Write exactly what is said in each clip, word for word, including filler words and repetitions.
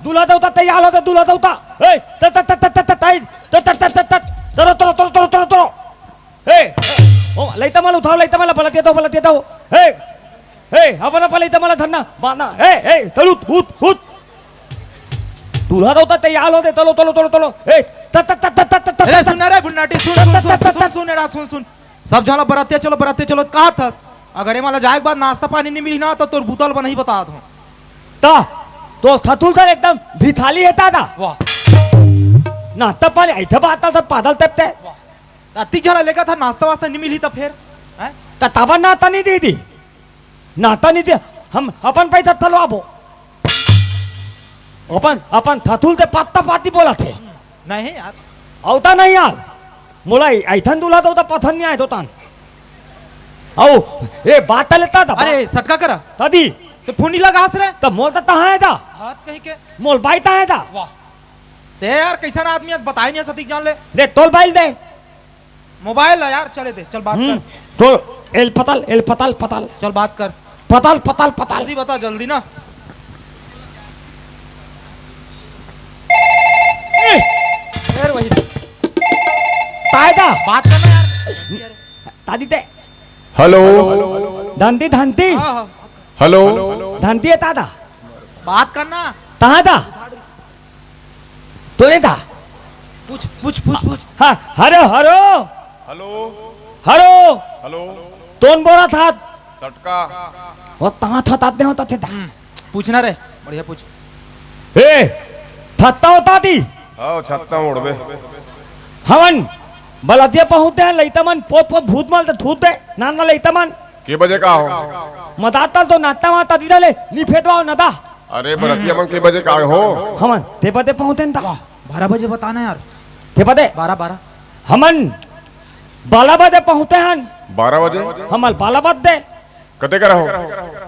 दूल्हा देवता तैयार होते, दूल्हा देवता। ए, त, त, त, त, त, त, तई, त, त, त, त, त, तरो, तरो, तरो, तरो, तरो, तरो। ए, ओ, लइता मन ल उठाओ, लइता मन ल बलतिया दो, बलतिया दो। ए, ए, अपन, अपन लइता मन ल धरना, मारना। ए, ए, तलुत, हुत, हुत। दूल्हा देवता तैयार होते, तलो, तलो, तलो, तलो। ए, त, त, त, त, त, त, त, अरे त, सुन ना रे भुन्नाटी, सुन, त, सुन, त, सुन, त, त, सुन, त। सुन, एड़ा, सुन, सुन। सब झन ला बरातिया चलो, बरातिया चलो, कहा थस? अगर एमा ला जाए के बाद नाश्ता पानी नहीं मिली ना, तो तोर बुतल बनही बता दो। त, तो थथुल सर एकदम भिथाली हे दादा। वाह। नाश्ता पानी, ऐसे बात था सब पादल तब ते। वाह। अतिक झन ला लेकर था, नाश्ता वास्ता नहीं मिली तो फिर? हैं? त तबन नाश्ता नहीं दी दी। नाश्ता नहीं दे, हम अपन पैसा थलवाबो। अपन, अपन थथुल ते पत्ता पाती बोला थे। नहीं यार। औता नहीं यार। मोला ऐ-, ऐथन दूल्हा तो, तो पसंद नहीं आए तो तान। औ, ए बात लेता था। अरे, सटका करा। तदी। ते फोन नहीं लगा हस रे। तब मोल तो तहाँ है दा। हाथ कहीं के। मोल बाई तहाँ है दा। वाह। ते यार, कैसन आदमी है, बताई नहीं सतीक जान ले। ले, तोल बाइल दे। मोबाइल ला यार, चले दे, चल बात हम्म, कर। तो एल पताल, एल पताल, पताल। चल बात कर। पताल, पताल, पताल। जल्दी बता, जल्दी ना। ए! फिर वही। तायदा। बात करना यार। तादी ते। हेलो। धनती, धनती। हाँ, हाँ। हेलो। धनती है तादा। बात करना। तादा। तोरे दा। पूछ, पूछ, पूछ, पूछ। हाँ, हरो, हरो। हेलो। हरो। हेलो। तोन बोला था। सटका। वो ता था, ताते हो, ताते दा। हम्म, पूछना रे, बढ़िया पूछ। ए, थत्ता होता दी। हाँ, छत्ता ओढ़बे। हमन बलदिया पहुँचते हैं, लइता मन पोत पोत भूत मल ते थूत दे, नान ना लइता मन। के बजे का हो? मदातल तो नाता वाता दीदा ले, निफेदवा नदा। अरे बरतिया मन के बजे का हो? हमन ते बदे पहुँचते हैं ता। वाह, बारह बजे बताना यार। ते बदे? बारह, बारह। हमन बारह बजे पहुँचते हैं। बारह बजे? हमन बारह बजे। कते करा हो?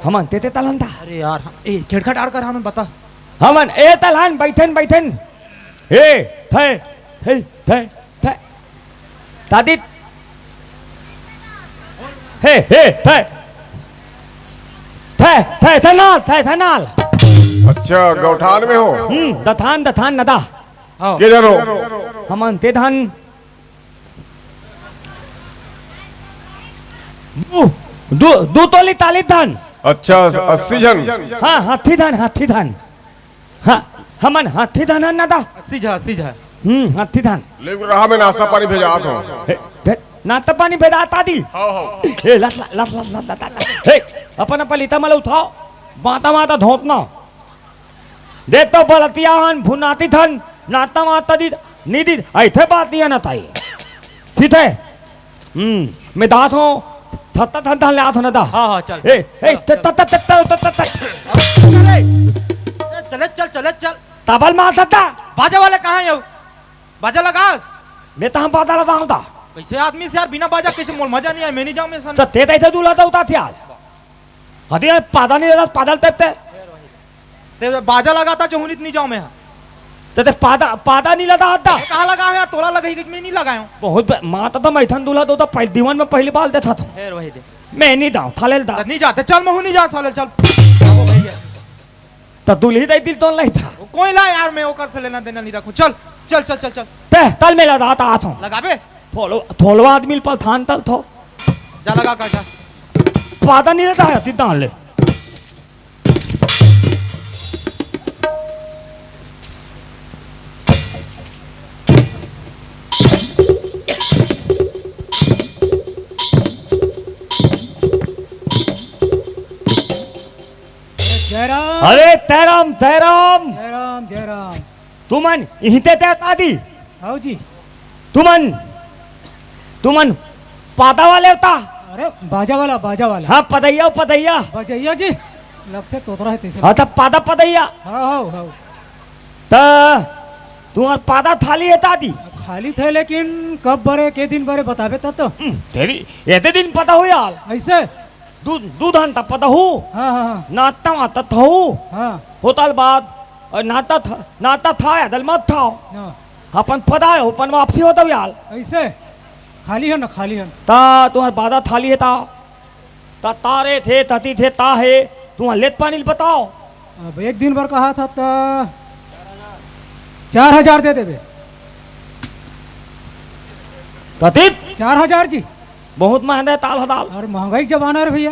हमन ते ते तलहन ता। अरे यार, हम, ए, खेड़खा डाड़ कर हमन बता। हमन ए तलहन बैठन, बैठन। ए, थे, थे, थे, थे। तादित। हे, हे, थे। थे, थे, थे नाल, थे, थे नाल। अच्छा, गौठान में हो? हम्म, दथान, दथान नदा। हाँ। के जन हो? हमन ते धन। दू, दू, दू तोली ताली धन। अच्छा, अस्सी जन? हाँ, हाथी धन, हाथी धन। हाँ, हमन हाथी धन हन ना दा। अस्सी झा, अस्सी झा। हम्म, हाथी धन। ले रहा, मैं नाश्ता पानी भेजात हूँ। हे, भे-, नाश्ता पानी भेजाता दी। हाँ, हाँ। हे, लत, लत, लत। हे, अपन, अपन लइता मन ल उठाओ। माता, माता धोतना। देख तो बलतिया हन, भुनाती थन, नाश्ता, माता दी, नी दी, ऐथे बात नहीं है ना ताई। ठीक है? हम्म, मैं दात हूँ, थत्ता थन थन ले आत हूँ ना दा। हाँ, हाँ, चल, ए, चल, ए, चल, त-, चल। त-, त-, त-, त-, त-, त-, अरे, ए, चले, चल, चले, चल। तबल मार थत्ता। बाजा वाले कहाँ है वो? बाजा लगास। मैं तहाँ बाजा लगा हूँ दा। कैसे आदमी से यार, बिना बाजा कैसे मोल मजा नहीं आए, मैं नहीं जाऊँ, मैं सन। तो ते तैसे दूल्हा था उता थियाल। हदी पादा नहीं लगा, पादल तब ते। ते बाजा लगाता जो हुनित नहीं जाऊं मैं, हाँ। ते, ते पादा, पादा नहीं लगा आता। ये कहाँ लगा है यार? तोला लगाई कि मैं नहीं लगाया हूँ। बहुत बे-, माता तो मैं थन दूल्हा दो तो पहले दीवान में पहली बाल देता था। फिर वही दे। मैं नहीं दाऊँ, थाले दा। तो नहीं जाते, चल मैं हूँ नहीं जा साले, चल। तो दूल्ही दे दिल तो नहीं था। वो कोई ला यार, मैं ओकर से लेना देना नहीं रखूँ। चल, चल, चल, चल, चल। ते, तल में लगा आता, आता हूँ। लगा बे। थोलो, थोलवा आदमी पल थान तल थो। जा लगा का, जा। पादा नहीं रहता है, तिद्दान ले। जय राम। अरे, जय राम, जय राम। जय राम, जय राम। तुमन इहिते ते आदि? हाउ जी। तुमन, तुमन पादा वाले होता? अरे, बाजा वाला, बाजा वाला। हाँ, पदइया, पदइया। बजैया जी, लगथे तोतरा है तैसे। हाँ, तब पादा पदइया। हाँ, हाँ, हाँ। त तुम्हार पादा थाली है तादी? खाली थे, लेकिन कब बरे, के दिन बरे बताबे तब तो। हम्म, तेरी, एते दिन पता हो यार। ऐसे? दू, दू धन त पता हो। हाँ, हाँ, हाँ। नाता वाता था हो। हाँ। होतल बाद, और नाता था, नाता था या दल मत था। हाँ। अपन पदा है, अपन वापसी होता यार। ऐसे? खाली है ना, खाली है। ता तुम्हार पादा थाली है ता। ता तारे थे, तती थे, ता है। तुम्हार लेत पानी बताओ। अब एक दिन भर कहा था ता। चार हजार दे देबे। कतिक? चार हजार जी। बहुत महंगा हे ताल हदाल। अरे महंगाई के जमाना रे भैया।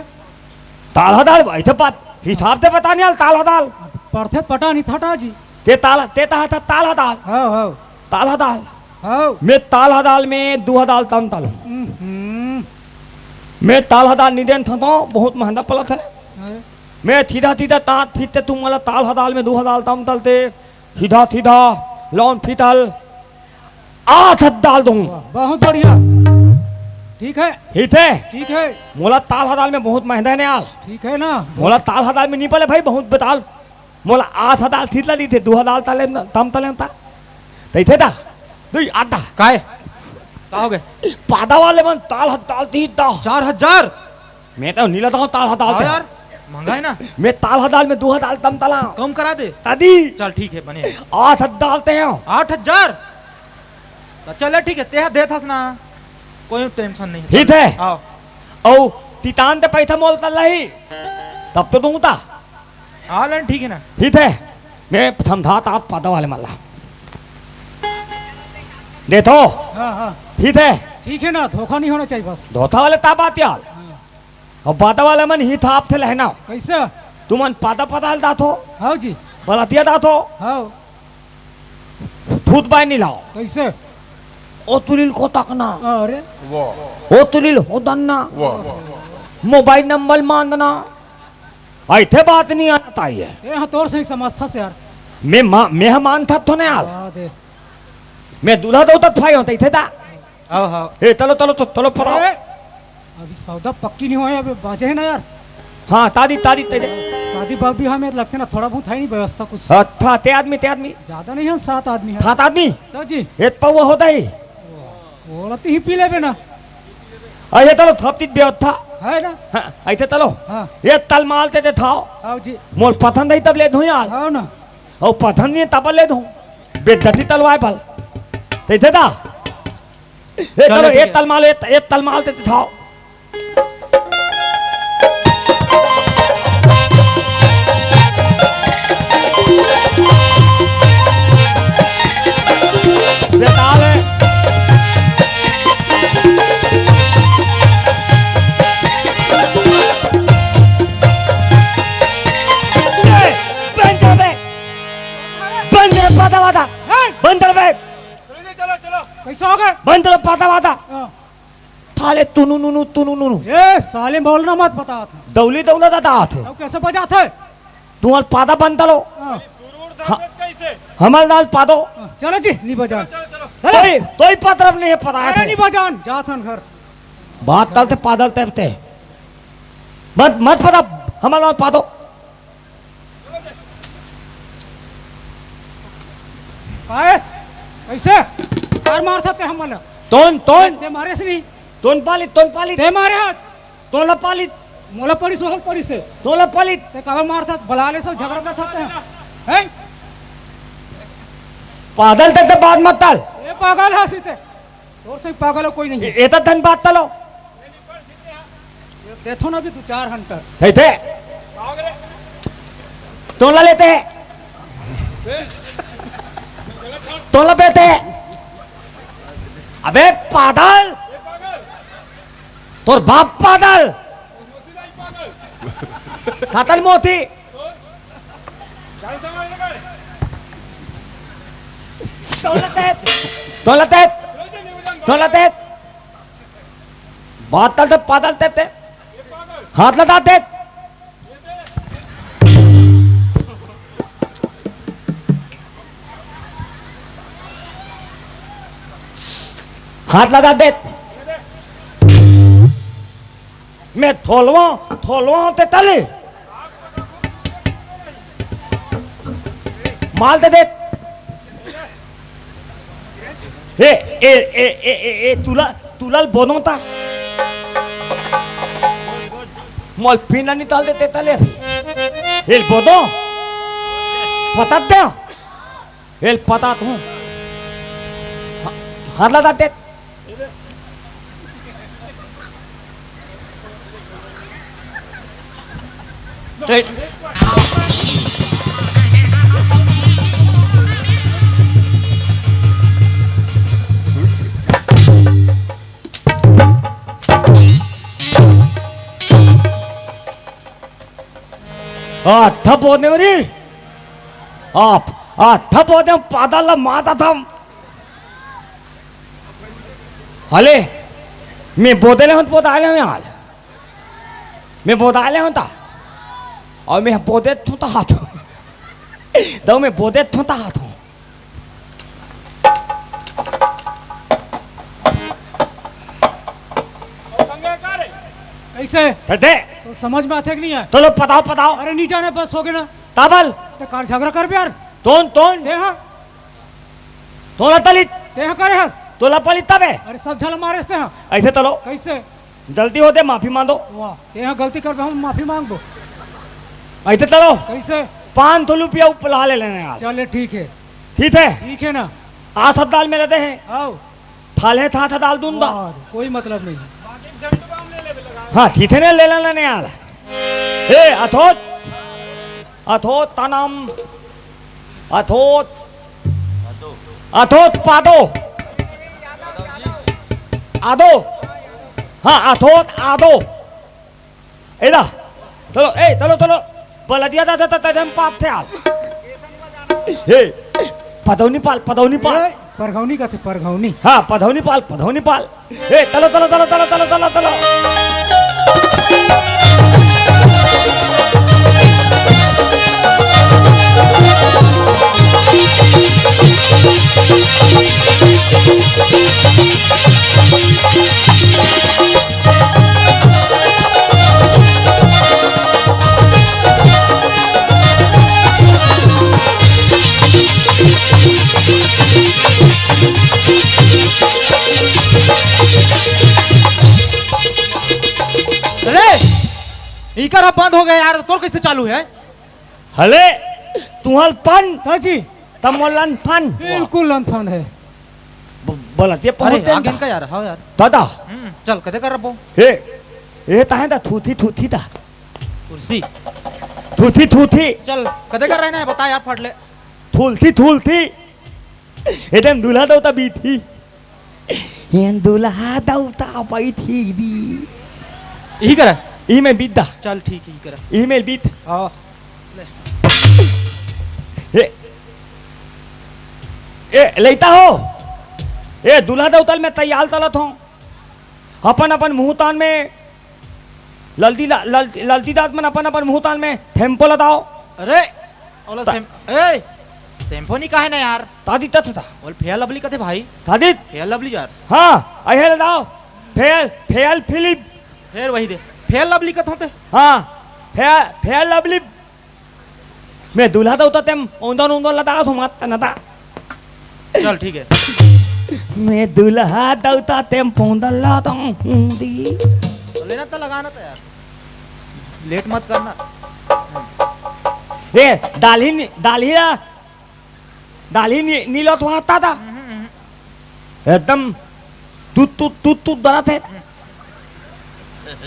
ताल हदाल भाई थे पत-, हिसाब से पता नहीं आल ताल हदाल। पढ़थे पटा नहीं थटा जी। ते ताल, ते तहा था ताल हदाल। हाँ, हाँ। ताल हदाल। हाँ। मैं ताल हदाल में दू हदाल तम तल। हम्म। मैं ताल हदाल नहीं देन था तो बहुत महंगा पलत हे। अरे। मैं सीधा सीधा तात फिरते तुम वाला ताल हदाल में दू हदाल तम तलते। सीधा सीधा लौन फितल आठ हदाल दूं। वाह, बहुत बढ़िया। ठीक है। ठीक है। ठीक है। मोला ताल हदाल में बहुत महंगा ने आल। ठीक है ना। मोला ताल हदाल में नहीं पले भाई, बहुत बताल। मोला आठ हदाल थीत ला दी थे, दू हदाल ताले न-, तम तले ता। तैथे दा। दुई आधा। काय? का हो गए? पादा वाले मन ताल हदाल थीत दा। चार हजार? मैं तो नीला था ताल हदाल हाँ ते। यार, महंगा है ना। मैं ताल हदाल में दू हदाल तम तला। कम करा दे। तदी। चल ठीक है, बने। आठ हदाल ते हो। आठ हजार? तो चले ठीक है, तेहा देत हस ना, कोई टेंशन नहीं। ठीक है। आओ। औ तितान ते पैसा मोल तल रही, तब तो दूंगा। हाँ, लन ठीक है ना। ठीक है, मैं समझाता आप पादा वाले मल्ला। दे तो। हाँ, हाँ। ठीक है। ठीक है ना, धोखा नहीं होना चाहिए बस। धोखा वाले ता बात यार। हाँ। अब बादा वाले मन ही था आपसे लहना। कैसे? तुमन पादा पादा दात हो। हाँ जी। बलतिया दात हो। हाँ। थूत बाय नहीं लाओ। कैसे? ओ तुलिल को तकना। अरे। वाह। ओ तुलिल हो दन्ना। वाह। मोबाइल नंबर मांगना। ऐथे बात नहीं आना चाहिए। ते हाँ तोर सही समझता से यार। मैं मा-, मैं मान था तो नहीं आल। वाह दे। मैं दूल्हा दो तक फाई होता इथे दा। आओ, आओ। ए, चलो, चलो, तो, चलो, पढ़ाओ। अरे, अभी सौदा पक्की नहीं होय, अभी बाजे है ना यार। हाँ, तादी, तादी, तादी। शादी बाबी हमें लगते ना, थोड़ा बहुत है नहीं व्यवस्था कुछ। अच्छा, ते आदमी, ते आदमी। ज्यादा नहीं है, सात आदमी है। सात आदमी? तो जी। एक पौवा होता ही। वो लगती ही पी लेबे ना। आ, ये चलो, थपतित व्यवस्था। है ना? हाँ, ऐसे चलो। हाँ। ये तलमाल ते, ते थाओ। आओ जी। मोर पसंद है तब ले धो यार। आओ ना। और पसंद नहीं तब ले धो। बेइज्जती तलवाए पल। ते इथे दा। ए, चलो, चलो, ठीक एक है। तलमाल, एक, एक तलमाल ते दिखाओ। बेताल है। ए, बंद कर बे। बंद कर, पाता वाता। हैं? बंद कर बे। चलो, चलो, चलो। कैसा हो गया? बंद कर, पाता वाता। हाँ। थाले तुनु नुनु, तुनु नुनु। ए, साले बोलना मत बता था। दौली दौला दादा आथे। अब कैसे बजाते? तुम्हार पादा बंद तलो। हाँ। हाँ। हमार लाल पादो। हाँ, चलो जी, नहीं बजान। चलो, चलो। तोई, तोई पतरब नहीं है, पता है अरे थे। नहीं बजान, जाथन घर। बात तल ते पादल ते ते। मत, मत पता, हमार लाल पादो। काहे? कैसे? मार मार सकते हम मन। तोन, तोन। ते मारे से नहीं। तोन पाली, तोन पाली। ते मारे हाथ। तोला पाली। मोला पड़ी से, होल पड़ी से। तोला पाली। ते काबर मार था? बला ले सब झगड़ा कर सकते हैं। हैं? पागल ते, ते बात मत तल। ये पागल है सीते। तोर से पागल हो कोई नहीं है। ए-, एता धन बात तलो। ये देखो ना अभी दो चार हंटर। थे, थे। तोला लेते हैं। तोला बेते हैं। अबे पागल। तोर बाप पागल। कातल मोती। तोला तेत। तोला तेत। तोला तेत। बातल से पातल तेते। हाथ लगा दे। हाथ लगा दे। मैं थोलवा, थोलवा होते तले। माल दे दे। ए, ए, ए, ए, ए, ए, तुला, तुला बोनो ता। मोल पिंडा निकाल देते तले। ए, बोनो। पता दे। ए, पता तू। हा-, हाथ लगा दे। आथा बोने री। आप आथा बोने पादा ला माता था। हले, मैं बोदे ले हूँ, बोदा ले हूँ हाल। मैं बोदा ले हूँ ता। और मैं बोदे थू ता हाथ। दो मैं बोदे थू ता हाथ हूँ। कैसे? दे। तो समझ में आथे कि नहीं आय? तो लो पताओ, पताओ। अरे नहीं जाने, बस हो गया ना। ताबल। ते कार झगड़ा कर बे यार। तोन, तोन। ते हाँ। तोला तलित। ते हाँ करे हस। तोला पलित तबे। अरे सब झला मारे हस ते हाँ। ऐसे तलो। कैसे? गलती होते माफी मांगो। वाह, ते हाँ गलती कर बे, हम माफी मांगबो। ऐसे तलो। कैसे? पाँच सौ रुपया उपला ले लेने यार। चले ठीक है। ठीक है? ठीक है ना? आठ दाल में लेते हैं। आओ। थाले था, था डाल दूंगा। वाह, कोई मतलब नहीं। हाँ, ठीक है ना, ले लेना नहीं यार। ए, अथोत, अथोत तनम, अथोत, अथोत पादो, आदो, हाँ, अथोत आदो। ए दा, चलो, ए, चलो, चलो। बलदिया दा, दा, दा, दा, हम पाप थे हाल। ए, पदौनी पाल, पदौनी पाल। ए, परघौनी कथे, परघौनी। हाँ, पधौनी पाल, पधौनी पाल। ए, चलो, चलो, चलो। अरे, इकर अब बंद हो गया यार, तोर कैसे चालू है? हले, तुहल पन, हाँ जी। तमोलन फन। बिल्कुल लंथन है। ब-, बोलत ये अरे, पहुंच आगे इनका यार, हाँ यार। दादा। हम्म, चल, कदे कर रबो? ए, ए, ताहे दा, थूथी, थूथी दा। तुलसी। थूथी, थूथी। चल, कदे कर रहना है, बता यार, फट ले। थूलथी, थूलथी। एकदम दूल्हा दौता बीथी। एन दूल्हा दौता बैठी दी। यही करा? यही में बीत दा। चल ठीक है, यही करा। यही में बीत। हाँ। ले। ए, ए, लेता हो। ए, दूल्हा दौतल में तैयार तलत हो। अपन अपन मुहतान में ललती ला-, ललती, ललती दांत मन अपन अपन मुहतान में थेम्पो लगाओ। अरे, ओला ता- सेम-, ए, शैम्पू नहीं कहे ना यार। तादी तथ था। ओला फेयर लवली कथे भाई। तादी? फेयर लवली यार। हाँ, अहे लगाओ। Fair, fair Philip. फेर वही दे। फेयर लवली कथे होते। हाँ, फेयर, फेयर लवली। मैं दूल्हा दौता तेम औंदन औंदन लदा तो मत न दा। चल ठीक है। मैं दूल्हा दौता तेम पौंदन लदा हूँ दी। तो लेना तो लगाना था यार। लेट मत करना। ए, दाली नी, दाली ला, दाली नी, नीलो तो आता था। हम्म, हम्म। एकदम तू, तू, तू, तू डरा थे।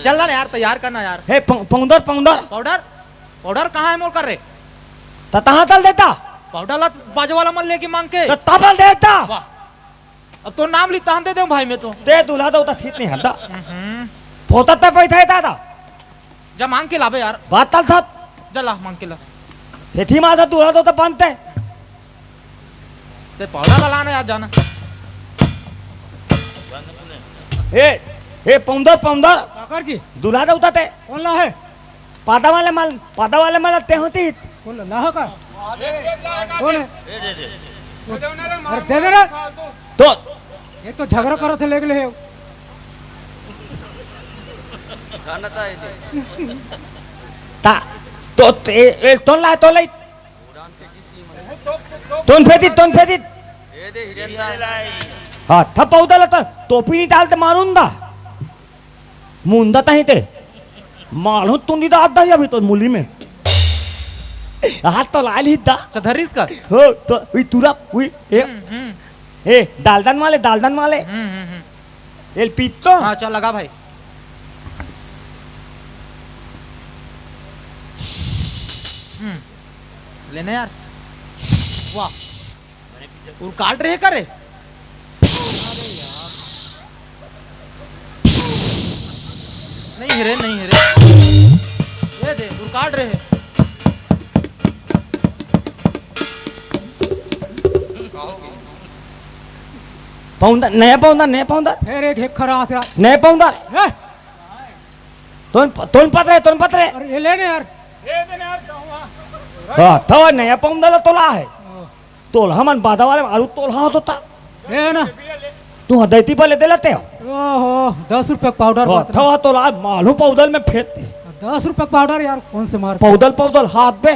चल ना यार, तैयार करना यार। हे पौ-, पाउडर, पाउडर। पाउडर? पाउडर कहाँ है मोर कर रे? त तहाँ तल देता। पाउडर ला बाजू वाला मन लेके मांग के। त तपल देता। वाह। अब तो नाम ली तहाँ दे दे भाई मैं तो। ते दूल्हा दौता थीत नहीं हंता। हम्म। पोता ते पैसा है दादा। जा मांग के लाबे यार। बात तल था। जा ला मांग के ला। खेती माता दूल्हा दौता बनते। ते पौधा ला लाना यार जाना। ए, ए, पौंदर, पौंदर। काकर जी। दूल्हा दौता ते। कौन ला है? पादा वाले मल, पादा वाले मल ते होती। कौन ला, ला का? कौन है? अरे दे दे रे। तो ये तो झगड़ा करो थे, लेके ले। ता, तो, ए, ए, तोन ला, तो ले। तोन फेदित, तोन फेदित। हाँ, थप पौधा लता, टोपी नहीं डालते मारूंगा। मुंदा तही ते। मालूम तुंडी दाद दा अभी तो मुली में। हाथ तो लाल ही दा। अच्छा, धरिस का? हो, तो, हुई तुरा, हुई, ए। हम्म, हम्म। ए, दालदन वाले, दालदन वाले। हम्म, हम्म, हम्म। एल पीतो। हाँ, चल लगा भाई। हम्म। लेने यार। वाह। उरकाट रहे करे? नहीं है रे, नहीं है रे। ये दे, उरकाट रहे। पौंदर, नया पौंदर, नया पौंदर। फेर एक हेक्खर आत हे यार। नया पौंदर। ए! तोन, तोन पतरे, तोन पतरे। अरे ये ले ने यार। हाँ, तो नया पौंदर ला तोला हे। तोला मन बादा वाले आलू तोला होता। ए ना। तू हाँ दैती पर लेते लेते हो। ओहो, दस रुपये का पाउडर हाँ, बात ना। तो तोला मालूम पौदल में फेंकते। दस रुपये का पाउडर यार, कौन से मार? पौदल, पौदल हाथ पे।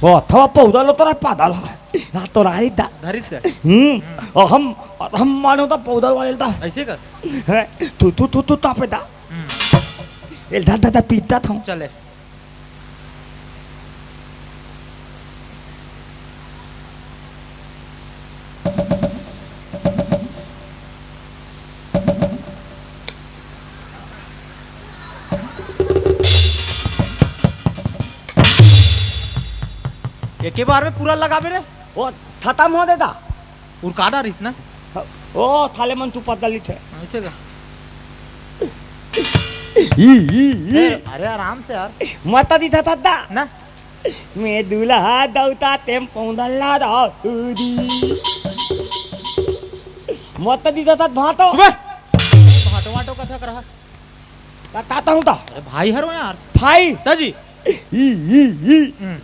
ओ, अथवा पौधा लो तोरा पादल है। हाँ, तोरा ही दा। धरिस के? हम्म। और हम, और हम मानो तो पौधा वाले दा। ऐसे कर। हैं? तू, तू, तू, तू तापे दा। हम्म। एल दा, दा, दा, पीता था। चले। एके बार में पूरा लगाबे रे। ओ, खतम हो देता। उरका डारिस ना। ओ, थाले मन तू पतली थे। ऐसे का? ई, ई, ई। ए, अरे आराम से यार। मत दी था, था, था। ना। मैं दूल्हा दौता तेम पौंदल ला दौदी। मत दी था, था, भाटो। अबे! भाटो वाटो कथा कर रहा। का, का ताहूँ ता? अरे भाई हरो यार। भाई? ताजी? ई, ई, ई। हम्म।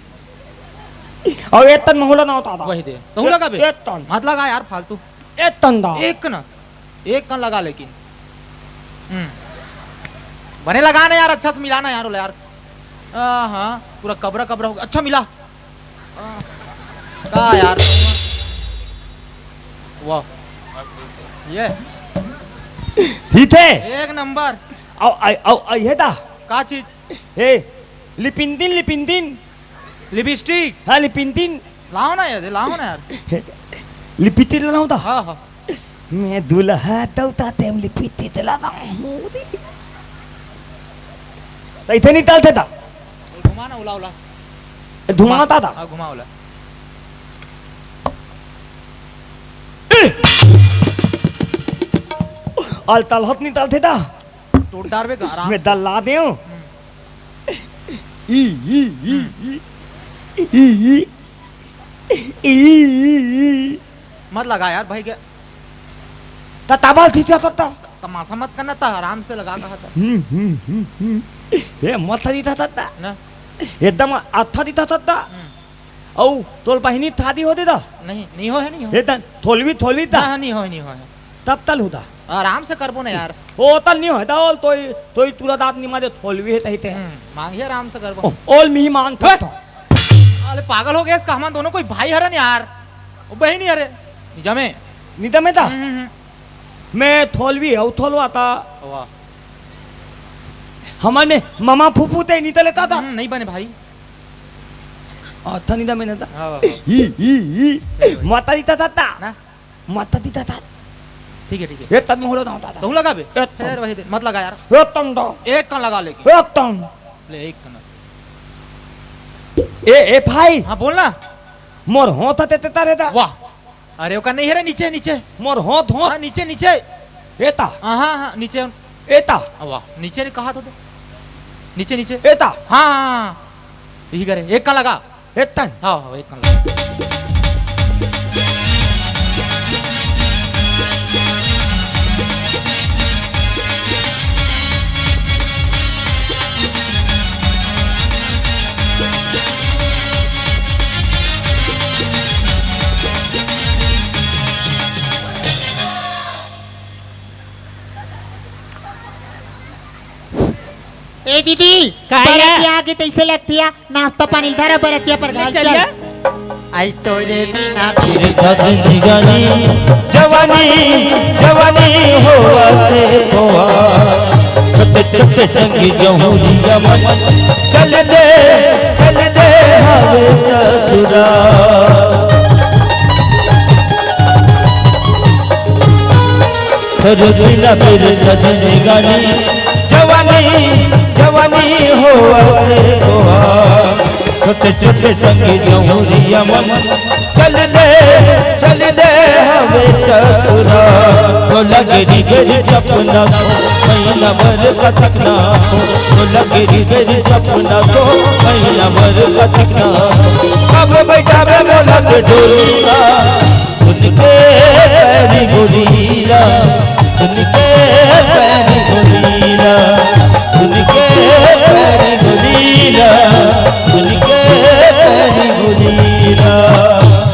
अब एतन महुला ना होता था। वही दे। तहूँ लगा बे? एतन। मत लगा यार फालतू। एतन दा। एक ना। एक कन लगा लेकिन। हम्म। बने लगा ना यार, अच्छा से मिला ना यार, ओला यार। आ, हाँ, पूरा कबरा कबरा हो गया। अच्छा मिला। आ, का यार? वाह। ये। ठीक है। एक नंबर। आओ, आओ, आओ, आओ, ये दा। का चीज? ए, लिपिंदिन, लिपिंदिन। लिपस्टिक? हाँ, लिपिंदिन। लाओ ना यार, लाओ ना यार। लिपिंदिन लाओ दा। हाँ, हाँ। मैं दूल्हा दौता तेम लिपिंदिन ला दा। तो इथे निकलते दा। घुमा ना, उला, उला। ए, धुआं आता दा। हाँ, घुमा, उला। अल तलहत निकलते दा। टूट डार बे आराम मैं से। दल्ला देऊं। हम्म। ई, ई, ई, हम्म। ई, ई, ई, ई, ई, ई। मत लगा यार भाई के। त ताबल थी था, था, था। तमाशा मत करना था, आराम से लगा कहा था। हम्म, हम्म, हम्म, हम्म। ए, मत थी था, था, था। ना। एकदम अच्छा थी था, था, था। हम्म। अउ तोर बहिनी थादी होदे दा? नहीं, नहीं हो है, नहीं हो। ए तन थोलवी, थोलवी दा? हाँ, हाँ, नहीं हो, नहीं हो है। तब तल होदा। आराम से करबो ना यार। ओ तल नहीं होदा, ओल तोई, तोई तुरा दांत निमा दे थोलवी है तही ते। हम्म, मांगिया आराम से करबो। ओ, ओल मिही मांग ओए! थक था। अरे पागल हो गया इसका, हम दोनों कोई भाई हरन यार। ओ बहिनी हरे। निजा में। निजा में दा? हम्म, हम्म, हम्म। मैं थोलवी हूँ, थोलवा था। वाह। हमर में मामा फूफू ते नहीं तले था दा। हम्म, नहीं बने भाई। आ, था नहीं दा मैंने दा। हाँ, वाह, वाह। ई, ई, ई। सही भाई। माता दी था, था, था। ना? माता दी था, था। ठीक है, ठीक है। ए, तब में होलो ना होता था। तहूँ लगा बे? ए, तब। फिर वही दे, मत लगा यार। ए, तम दा। एक कन लगा लेकिन। ए, तम। ले, एक कन। ए, ए, भाई। हाँ, बोल ना। मोर होंठ ते, ते, तारे दा। वाह। अरे, ओका नहीं है रे, नीचे, नीचे। मोर होंठ, होंठ। हाँ, नीचे, नीचे। एता। हाँ, हाँ, हाँ, नीचे। एता। आ, वाह, नीचे ने कहा था तो। नीचे, नीचे। एता। हाँ, हाँ, हाँ। यही करे, एक का लगा। एतन। हाँ, हाँ, एक का लगा। ए दीदी, का या? बरतिया आगे तैसे लगतिया, नाश्ता पानी धरा बरतिया पर ले घाल चल चल। जा। आई तोरे बिना फिर था जिंदगानी, जवानी, जवानी होवत खोआ। छोटे छोटे संगी जहूरिया मन, चल दे, चल दे हवे ससुरा। तोरे बिना फिर था जिंदगानी, जवानी, जवानी होवत खोआ। छोटे छोटे संगी जहूरिया मन, चल दे, चल दे हवे ससुरा। तो लगे री बेरी सपना को, महीना भर कतक ना को। तो लगे री बेरी सपना को, महीना भर कतक ना को। अब बैठा बे मोला के डोलिया, सुन के गोरी ला सुन के